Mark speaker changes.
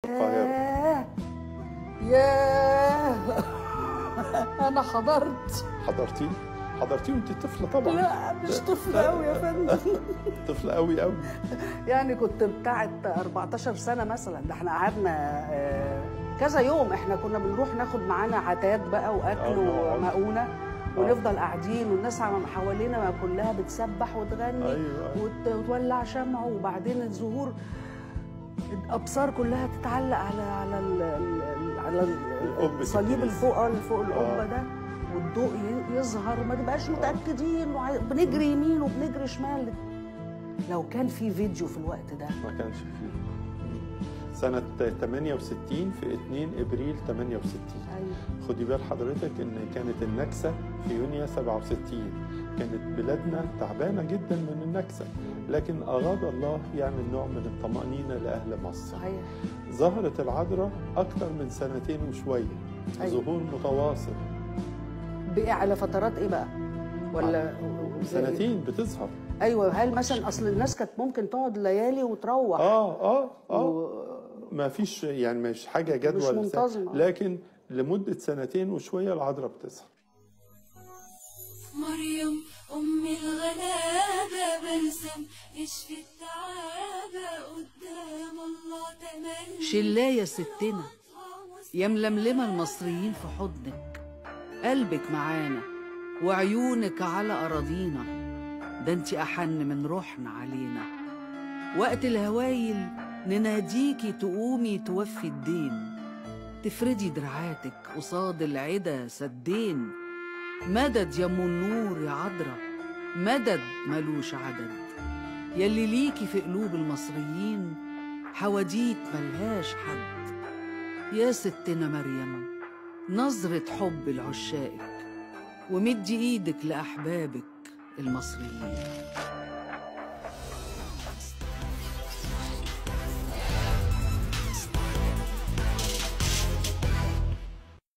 Speaker 1: القاهرة.
Speaker 2: ياه أنا حضرت.
Speaker 1: حضرتيه؟ حضرتيه وأنت طفلة طبعا.
Speaker 2: لا مش طفلة أوي يا فندم.
Speaker 1: طفلة أوي أوي.
Speaker 2: يعني كنت بتاعت 14 سنة مثلا. ده احنا قعدنا كذا يوم، احنا كنا بنروح ناخد معانا عتاد بقى وأكل ومؤونة ونفضل قاعدين والناس حوالينا كلها بتسبح وتغني.
Speaker 1: أيوة.
Speaker 2: وتولع شمع، وبعدين الزهور الابصار كلها تتعلق على على على الصليب اللي فوق اللي فوق القبة ده، والضوء يظهر وما تبقاش متاكدين، بنجري يمين وبنجري شمال. لو كان في فيديو في الوقت ده
Speaker 1: ما كانش فيه. سنة 68 في 2 إبريل 68.
Speaker 2: أيوة.
Speaker 1: خدي بال حضرتك إن كانت النكسة في يونيو 67، كانت بلادنا تعبانة جدا من النكسة، لكن أراد الله يعمل نوع من الطمأنينة لأهل مصر.
Speaker 2: صحيح.
Speaker 1: ظهرت العذراء أكثر من سنتين وشوية.
Speaker 2: أيوة.
Speaker 1: ظهور متواصل.
Speaker 2: بقي على فترات إيه بقى؟ ولا
Speaker 1: سنتين بتظهر.
Speaker 2: أيوة. هل مثلا أصل الناس كانت ممكن تقعد ليالي وتروح؟
Speaker 1: ما فيش يعني مش حاجة جدول
Speaker 2: مش منتظمة،
Speaker 1: لكن لمدة سنتين وشوية العذراء بتظهر.
Speaker 3: مريم أم الغلابة بلسم يشفي التعابة قدام الله تملي.
Speaker 4: شلاية ستنا يا ململمة المصريين في حضنك، قلبك معانا وعيونك على أراضينا، ده انت أحن من روحنا علينا. وقت الهوايل نناديكي تقومي توفي الدين، تفردي دراعاتك قصاد العدا سدين. مدد يا ام النور يا عذرا، مدد ملوش عدد، يلي ليكي في قلوب المصريين حواديت ملهاش حد. يا ستنا مريم نظرة حب لعشاقك، ومدي ايدك لأحبابك المصريين.